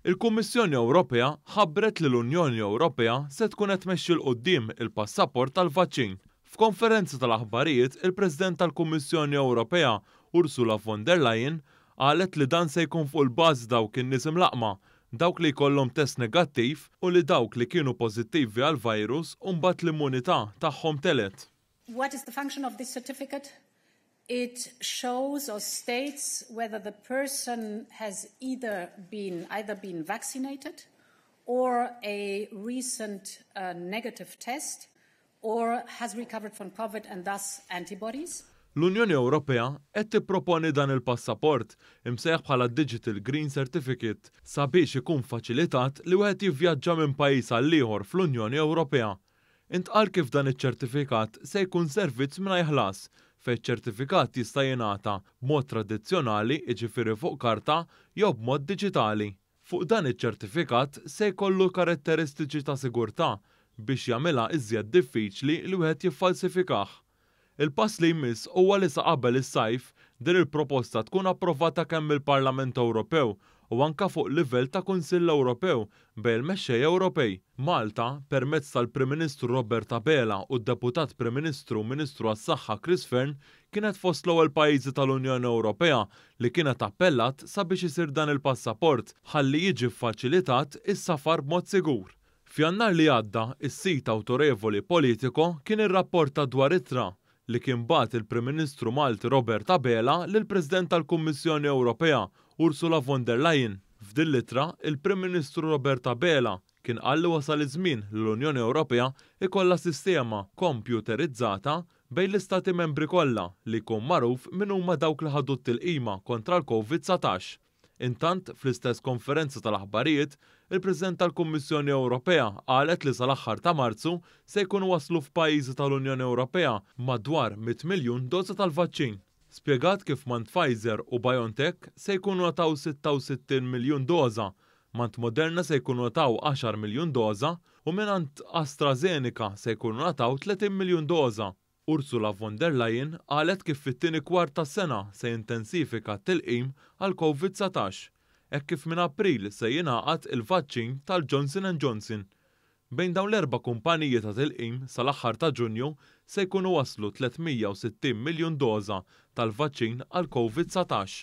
Il-Kummissjoni Ewropea ħabbret li l-Unjoni Ewropea se tkun qed tmexxi 'l quddiem il-passaport tal-vaċċin. F'konferenza tal-aħbarijiet, il-President tal-Kummissjoni Ewropea, Ursula von der Leyen, qalet li dan se jkun fuq il-bażi dawk in-nies imlaqqma, dawk li jkollhom test negattiv u li dawk li kienu pożittivi għall-virus u mbagħad l-immunità tagħhom telgħet. What is the function of this certificate? It shows or states whether the person has either been vaccinated or a recent negative test or has recovered from COVID and thus antibodies. L-Unjoni Ewropea qed tipproponi dan il-passaport imsejjaħ bħala Digital Green Certificate sabiex ikun faċilitat li wieħed jivvjaġġa minn pajjiż għal ieħor fl-Unjoni Ewropea. Intqal kif dan iċ-ċertifikat se jkun servizz mingħajr ħlas, fejn ċertifikat jista' jingħata b'mod tradizzjonali, jiġifieri fuq karta, jew b'mod diġitali. Fuq dan iċ-ċertifikat se jkollu karatteristiċi ta' sigurtà biex jagħmilha iżjed diffiċli li wieħed jiffalsifikah. Il-pass li jmiss huwa li sa qabel is-sajf din il-proposta tkun approvata kemm mill-Parlament Ewropew u anka fuq livell ta' Kunsill Ewropew bejn il-mexxej Ewropej. Malta, permezz tal-Prim Ministru Robert Abela u d-Deputat Prim Ministru u Ministru għas-Saħħa Chris Fearne, kienet fost l-ewwel pajjiżi tal-Unjoni Ewropea li kienet appellat sabiex isir dan il-passaport ħalli jiġi faċilitat is-safar b'mod sigur. F'Jannar li għadda, is-sit awtorevoli Politico kien irrapporta dwar ittra li kien bagħat il-Prim Ministru Malti Robert Abela lill-President tal-Kummissjoni Ewropea Ursula von der Leyen. F'din l-ittra, il-Prim Ministru Robert Abela kien qal li wasal iż-żmien li l-Unjoni Ewropea ikollha sistema kompjuterizzata bejn l-istati membri kollha li jkun magħruf min huma dawk li ħadu t-tilqima kontra l-COVID-19. Intant, fl-istess konferenza tal-aħbarijiet, il-President tal-Kummissjoni Ewropea qalet li sal-aħħar ta' Marzu se jkunu waslu f'pajjiżi tal-Unjoni Ewropea madwar 100 miljun doża tal-vaċċin. Spjegat kif mingħand Pfizer u BioNTech se jkunu ngħataw 66 miljun doża, mingħand Moderna se jkunu ngħataw 10 miljun doża u mingħand AstraZeneca se jkunu ngħataw 30 miljun doża. Ursula von der Leyen qalet kif fit-tieni kwart tas-sena se jintensifika t-tilqim għal COVID-19, hekk kif minn April se jingħaqad il-vaċċin tal-Johnson Johnson. Bejn dawn l-erba' kumpaniji ta' tilqim, sal-aħħar ta' Ġunju se jkunu waslu 360 miljun doża tal-vaċċin għal COVID-19.